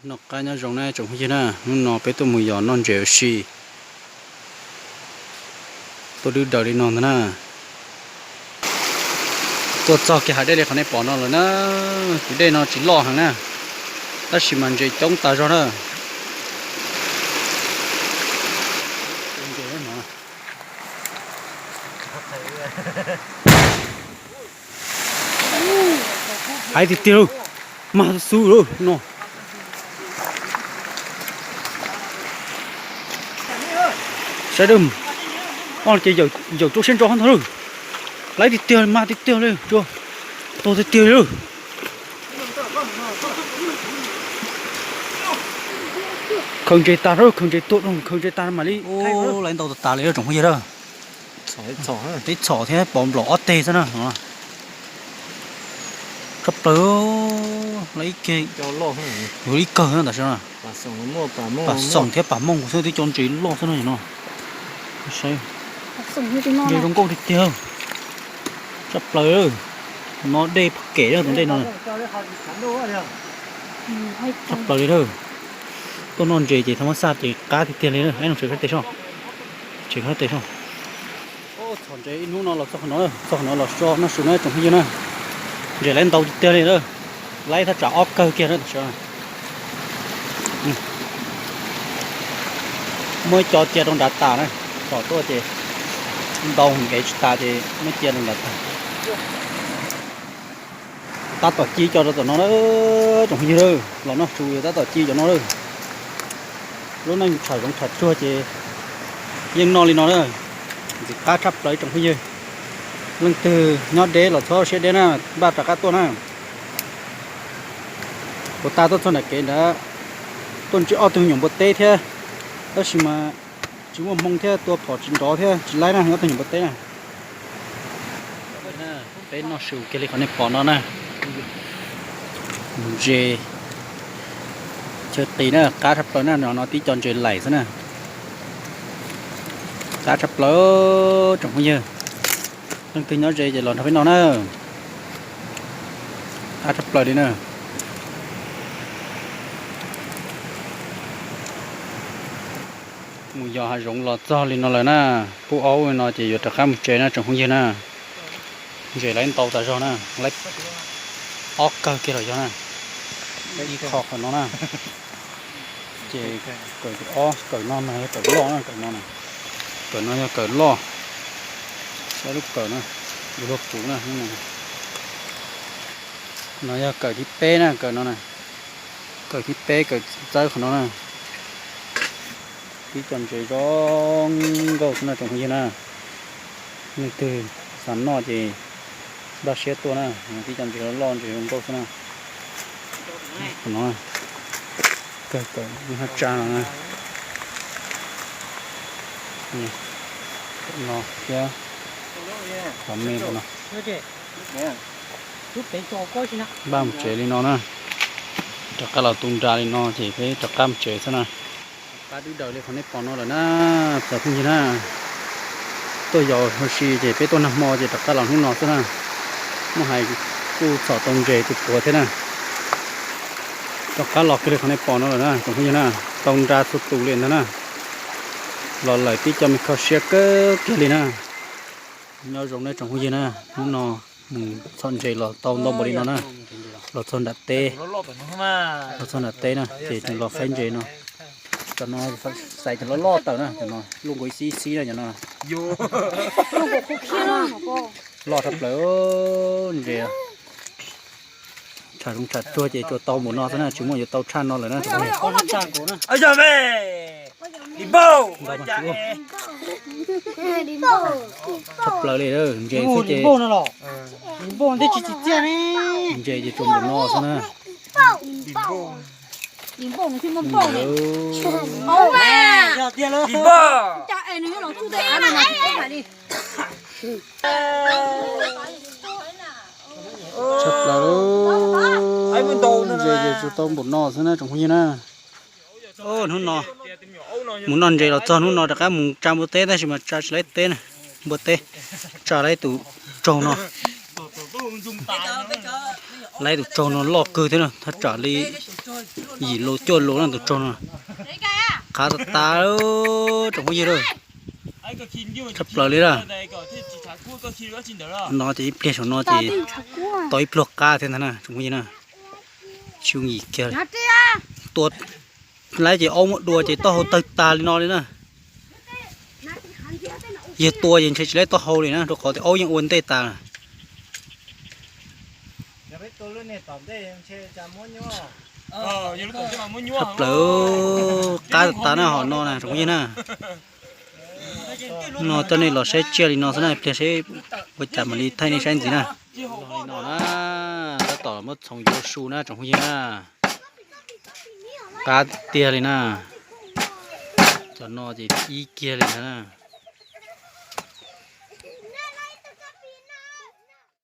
Noj qab nyob zoo na tsoom phooj ywg na, hnub no peb tuaj mus yos noj ntses ua si. Tuaj dwb daws li no ntag na. Tuaj txog kiag hav dej li qhov nej pom no lawm na. Tus dej no tsis loj heev na, tab sis mas ntses coob tas zog na. Hais tiag tiag lauj, mag xub lauj no. Saib dawb, o ces yawm rau siab ntso ntag lauj. Laib tiag tiag, mag tiag tiag li, tuag tiag tiag li lauj. Khaws ntses tas, khaws ntses tuag, khaws ntses tas mam li laib ntau tas tas li tsoom phooj ywg a. Teb txhom thiab pom nplaum ob teg xwb na. Tshaj plaws, laib ib keg, yuav ib kawg tam sim no. Pam xoom thiab pam mooj xwb, twb cov ntses loj xwb no no. Ntses zoo nkauj tiag tiag. Tshaj plaws, no dej pom kev tus dej no. Tshaj plaws li a. Tuaj noj ntses ces thaj mab xaj ces qab tiag tiag li. Ib no tsev qab tes soj, tsev qab tes soj. Txhom ntses ib hnub no los txog qhov no, txog qhov no los so noj su na tsoom phooj ywg na. Ntses laib ntau tiag tiag li a. Laib thaj tsam ob kawg kiag na tam sim no. Muab ib co cia rau nrad tas na, txhom tuaj ces ntau nkev tsis tas ces muab cia rau nrad tas. Tab tom ci cov rau tom no na, tsoom phooj ywg a, los noj su tab tom ci cov no lawm. Lub neej tsham zoov tsham tsuag ces yeej noj li no na, ntxim qab tshaj plaws tsoom phooj ywg. Leej twg nyob deb los txhob siab deb na, npaj rov qab tuaj na. Puas tas tuaj txog nram kev nrad, tuaj ntsib ob tug me nyuam npua teb thiab, tab sis mas tsis muaj hmoo thiab tua phom tsis nrov thiab tsis laib na, ob tug me nyuam npua teb na. Peb noj su kiag li qhov nej pom no na. Ntses chaw qis na, qab tshaj plaws na, no tib co ntses laim xwb na. Qab tshaj plaws tsoom phooj ywg. Leej twg nyob ze ces los nrog peb noj na. Qab tshaj plaws li na. Mus yos hav zoov los txog li no lawm na, pub aub li no ces yuav rov qab mus tsev na tsoom phooj ywg na. Ntses laib ntau tas zog na, laib ob kawg kiag los yog na. Ib qho qhov no na, ces kawm ob kawm no mas yog kawm loj na, kawm no na. Kawm no yog kawm loj, saib lub kawm na, yus luag puv na. No yog kawm thib peb na, kawm no na, kawm thib peb, kawm txawb qhov no na. Tib co ntses zoo nkauj xwb no tsoom phooj ywg na. Leej twg xav noj ces npaj siab tuaj na, tib co ntses loj ntses zoo nkauj xwb na. Qhov no, kawm kawm hab tsa no na. No thiab, qhov me no. Npaj mus tsev li no na. Rov qab los tu nra li no ces peb rov qab mus tsev xwb na. Qab dub daws li qhov nej pom no lawm na, tsoom phooj ywg na. Tuaj yos huv si ces peb tuaj nag hmo ces rov qab los hnub no xwb na. Muaj hais kuj txhom tau ntses tus puav thiab na. Rov qab los kiag li qhov nej pom no lawm na tsoom phooj ywg na, tau nra txhua tus li ntag na. Los lawm tib co me kho siab kawg kiag li na. Nyob zoo nej tsoom phooj ywg na, hnub no mus txhom ntses los tau ntau npaum li no na. Los txog nram teb, los txog nram teb na ces tseem los faib ntses no. Cov no xaiv cov loj loj tawm na, cov no luaj nkaus ib xib xib na cov no. Loj tshaj plaws ntses. Tsham zoov tsham tsuag ces tsuas tau npaum no xwb na, tsis muaj yuav tau tshaj no lawm na. Tshaj plaws li ntses xwb ces, ntses ces tsuas npaum no xwb na. Tshaj plaws, ntses ces tsuas tau npaum no xwb na tsoom phooj ywg na. Hnub no mus noj ntses los txog hnub no rov qab mus tsa npua teb tab sis mas tsa tsis laib teb na, npua teb, tsa laib tus tsaug no. Laib tus tsaug no loj kawg thiab na, thaj tsam li Yim lo cuaj lo na tus rog no. Qab tas tas, tsoom phooj ywg lawm. Tshaj plaws li lawm. No ces ib pliag saum no ces tau ib pluag qab thiab ntag na tsoom phooj ywg na. Tsis yooj yim kiag li. Tua lawm ces aub muab dua ces taub hau tawg tag li no li na. Yog tua ces ntshe tsis laib taub hau li na rau qhov tias aub yeej ua ntej tas. Tshaj plaws, qab tas na hom no na tsoom phooj ywg na. No coj nej los saib tsiaj li no xwb na, ib pliag seb ua cas mam li thaij nej saib ntxiv na. Li no na, tab tom muab txhoov yuav su na tsoom phooj ywg na. Qab tiag li na. Cov no ces ib kiag li ntag na.